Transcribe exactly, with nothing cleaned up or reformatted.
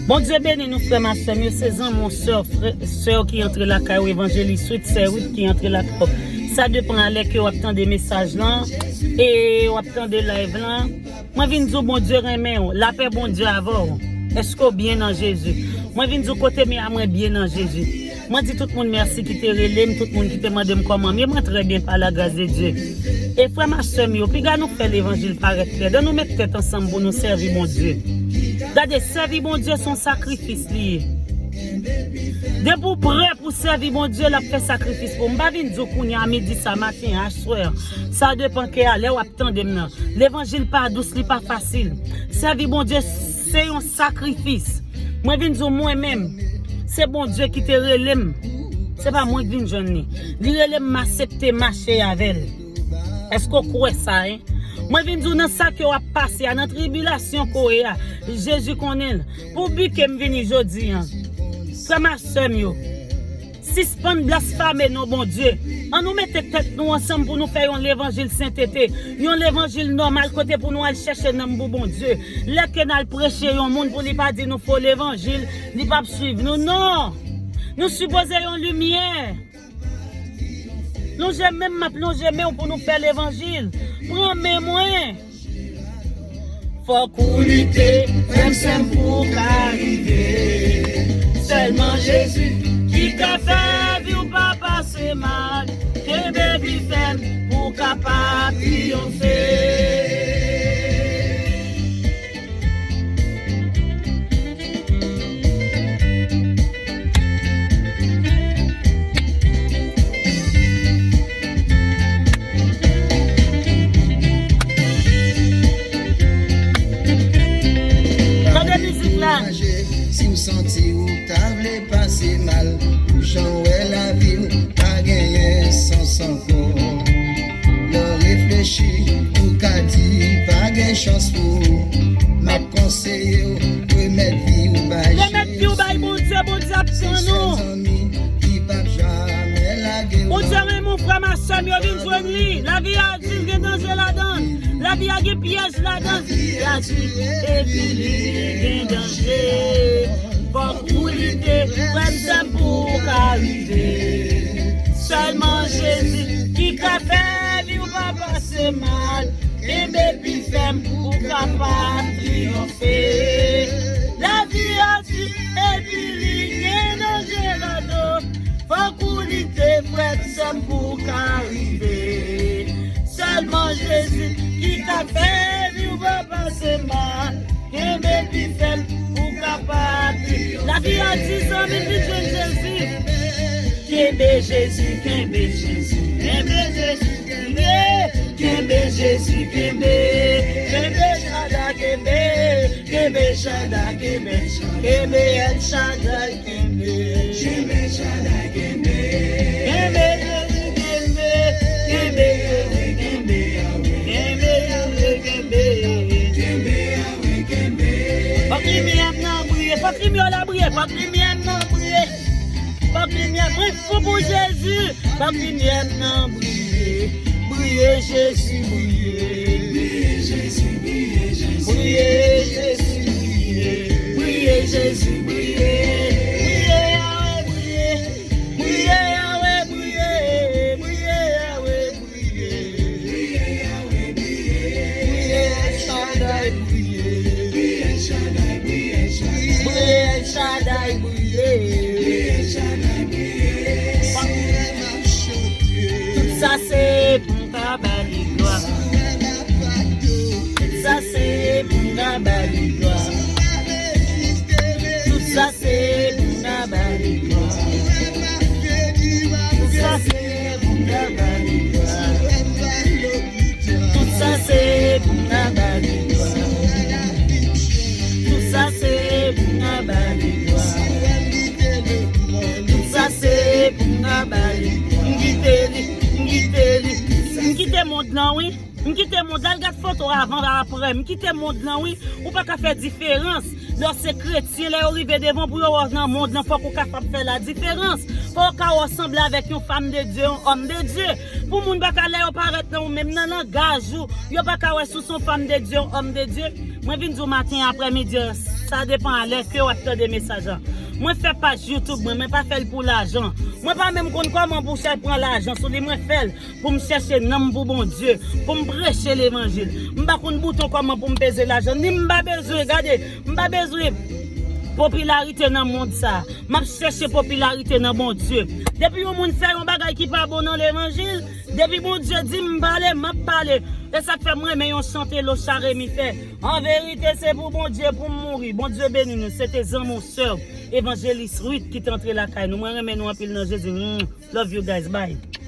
Bondye beni nou, frè m ak sè m yo, se zanmi w, sè w, frè, sè w ki antre lakay ou, evanjelis Ruth, sè Ruth ki antre lakay ou. Sa depan a lè ke w ap tande mesaj lan, e w ap tande live lan. Mwen vin di w Bondye renmen w, lapè Bondye avè w. Èske w byen nan Jezi? Mwen vin di w kote m ye a, mwen byen nan Jezi. Mwen di tout moun mèsi ki te rele m, tout moun ki te mande m kòman m ye, mwen trè byen pa la gras de Dye. E frè m ak sè m yo, piga nou fè levanjil parèt klè, dan nou met tèt ansanm pou nou sèvi Bondye. Gade, sèvi Bondye se yon sakrifis li ye. Depi w prè pou sèvi Bondye, l ap fè sakrifis pou ou. M pa vin di w kounye a, midi sa, maten, aswè, sa depan kè a, lè w ap tande m nan. Levanjil pa dous, li pa fasil. Sèvi Bondye se yon sakrifis. Mwen vin di w mwen menm, se Bondye ki te rele m. Se pa mwen ki vin jwenn li. Li rele m, m aksepte mache avè l. Èske w kwè sa, en? Mwen vin di w nan sa ke w ap pase a, nan tribilasyon ke w ye a, Jezi konnen l. Pou bi ke m vini jodi a, frè m ak sè m yo, sispann blasfeme non Bondye. An nou mete tèt nou ansanm pou nou fè yon levanjil sentete, yon levanjil nòmal kote pou nou al chèche nanm pou Bondye. Lè ke n al preche yon moun pou li pa di nou fo levanjil, li p ap swiv nou. Non! Nou sipoze yon limyè. Lonje men m, m ap lonje men w pou nou fè levanjil. Pran men mwen. Fòk ou lite, frè m, sè m, pou w ka rive. Sèlman Jezi ki ka fè vi w pa pase mal. Kenbe vi fèm pou w kapab triyonfe. Tande mizik la. Si w santi w ta vle pase mal, pou jan w wè lavi w pa genyen sans ankò. Lè w reflechi, ou ka di pa gen chans pou ou. M ap konseye w, remèt vi w bay Jezi. Remèt vi w bay Bondye, Bondye ap tann ou. Se sèl zanmi ki p ap jamè lage w. Bondye renmen w, frè m ak sè m yo, vin jwenn li. Lavi a di l gen danje ladan l. Lavi a gen pyèj ladan l. Lavi a di epi li gen danje. Fòk ou lite, frè m, sè m, pou w ka rive. Sèlman Jezi ki ka fè vi w pa pase mal. Kenbe pi fèm pou w kapab triyonfe. Lavi a di epi li gen danje ladan l. Fòk ou lite, frè m, sè m, pou w ka rive. Sèlman Jezi ki ka fè vi w pa pase mal. Kenbe pi fèm pou w kapab viv. Lavi a di zanmi m vin jwenn Jezi. Kenbe Jezi, kenbe Jezi, kenbe Jezi, kenbe. Kenbe Jezi, kenbe. Kenbe Chada, kenbe. Kenbe Chada, kenbe. Kenbe El Shaddai, kenbe. Kenbe Chada, kenbe. Kenbe Jezi, kenbe. Kenbe Jezi, kenbe. Kenbe Yahweh, kenbe Yahweh. Kenbe Yahweh, kenbe. Fòk limyè m nan briye, fòk limyè w la briye, fòk limyè m nan briye. Fòk limyè, mwen fou pou Jezi. Fòk limyè m nan briye. Briye Jezi, briye. Briye Jezi, briye Jezi. Briye Jezi, briye. Briye Jezi, briye. Briye Yahweh, briye. Briye Yahweh, briye. Briye Yahweh, briye. Briye Yahweh, briye. Briye El Shaddai, briye. Briye El Shaddai, briye El Shaddai. Briye El Shaddai, briye. Briye El Shaddai, briye. Tout sa se pou m ka ba li glwa. Tout sa se pou m ka ba li glwa. Tout sa se pou m ka ba li glwa. Tout sa se pou m ka ba li glwa. Tout sa se pou m ka ba li glwa. Tout sa se pou m ka ba li glwa. Tout sa se pou m ka ba li glwa. M kite li, m kite li. M kite mond lan, wi. M kite mond lan, al gad foto avan, aprè. M kite mond lan, wi. Ou pa ka fè diferans. Lè w se kretyen, lè yo rive devan w pou yo wè w nan mond lan, fòk ou kapab fè ladiferans. Fò yo ka wè w sanble avèk yon fanm de Dye, yon òm de Dye. Pou moun pa ka, lè yo parèt nan ou menm, nan langaj ou, yo pa ka wè si w se yon fanm de Dye, yon òm de Dye. Mwen vin di w maten, aprè midi, Sa depan a lè ke w ap tande mesaj la. Mwen fè paj YouTube mwen, mwen pa fè l pou lajan. Mwen pa menm konn kòman pou chèche pran lajan sou li, mwen fè l pou m chèche nanm pou Bondye, pou m preche levanjil. M pa konn bouton kòman pou m peze lajan, ni m pa bezwen, gade, m pa bezwen popilarite nan mond sa. M ap chèche popilarite nan Bondye. Depi yon moun fè yon bagay ki pa bon nan levanjil, depi Bondye di m pale, m ap pale. E sa k fè m renmen yon chante Locha Remy fè. An verite, se pou Bondye pou m mouri. Bondye beni nou. Se te zanmi w, sè w, Evanjelis Ruth ki te antre lakay nou. Mwen renmen nou anpil nan Jezi. Mm. Love you guys. Bye.